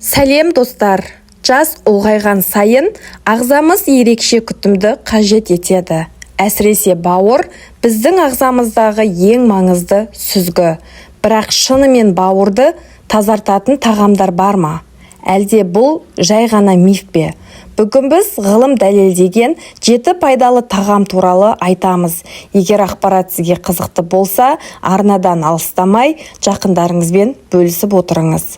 Сәлем, достар! Жас ұлғайған сайын ағзамыз ерекше күтімді қажет етеді. Әсіресе бауыр – біздің ағзамыздағы ең маңызды сүзгі. Бірақ шынымен бауырды тазартатын тағамдар бар ма? Әлде бұл жай ғана миф пе? Бүгін біз ғылым дәлелдеген жеті пайдалы тағам туралы айтамыз. Егер ақпарат сізге қызықты болса, арнадан алыстамай, жақындарыңызбен бөлісіп отырыңыз.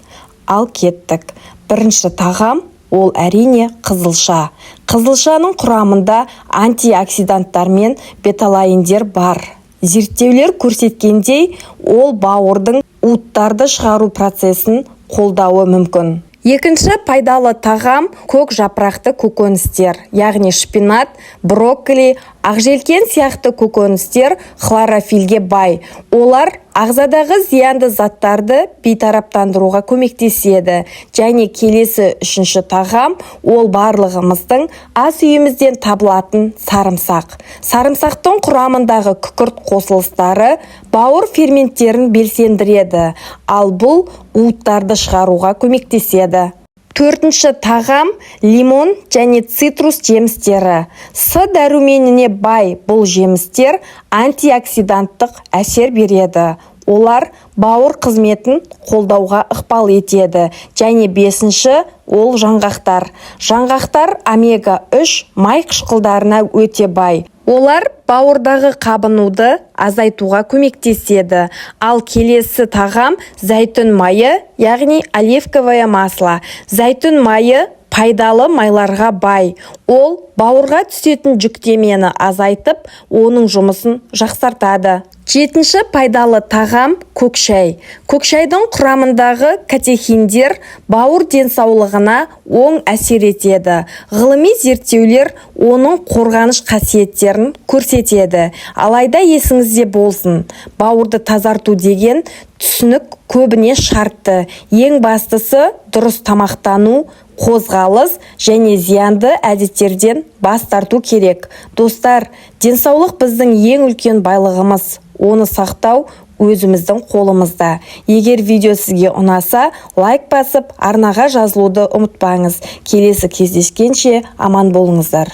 Ал кеттік! Бірінші тағам – ол, әрине, қызылша. Қызылшаның құрамында антиоксиданттар мен беталаиндер бар. Зерттеулер көрсеткендей, ол бауырдың уыттарды шығару процесін қолдауы мүмкін. Екінші пайдалы тағам – көк жапырақты көкөністер, яғни шпинат, брокколи, ақжелкен сияқты көкөністер хлорофиллге бай. Олар ағзадағы зиянды заттарды бейтараптандыруға көмектеседі. Және келесі, үшінші тағам – ол барлығымыздың ас үйімізден табылатын сарымсақ. Сарымсақтың құрамындағы күкірт қосылыстары бауыр ферменттерін белсендіреді, ал бұл уыттарды шығаруға көмектеседі. Төртінші тағам – лимон және цитрус жемістері. С дәруменіне бай бұл жемістер антиоксиданттық әсер береді. Олар бауыр қызметін қолдауға ықпал етеді. Және бесінші – ол жаңғақтар. Жаңғақтар омега-3 май қышқылдарына өте бай. Олар бауырдағы қабынуды азайтуға көмектеседі. Ал келесі тағам – зәйтүн майы, яғни оливковое масло. Зәйтүн майы пайдалы майларға бай. Ол бауырға түсетін жүктемені азайтып, оның жұмысын жақсартады. Жетінші пайдалы тағам – көк шай. Көк шайдың құрамындағы катехиндер бауыр денсаулығына оң әсер етеді. Ғылыми зерттеулер оның қорғаныш қасиеттерін көрсетеді. Алайда есіңізде болсын, бауырды тазарту деген түсінік көбіне шартты. Ең бастысы – дұрыс тамақтану, қозғалыс және зиянды әдеттерден бас тарту керек. Достар, денсаулық – біздің ең үлкен байлығымыз. Оны сақтау өзіміздің қолымызда. Егер видео сізге ұнаса, лайк басып, арнаға жазылуды ұмытпаңыз. Келесі кездескенше аман болыңыздар!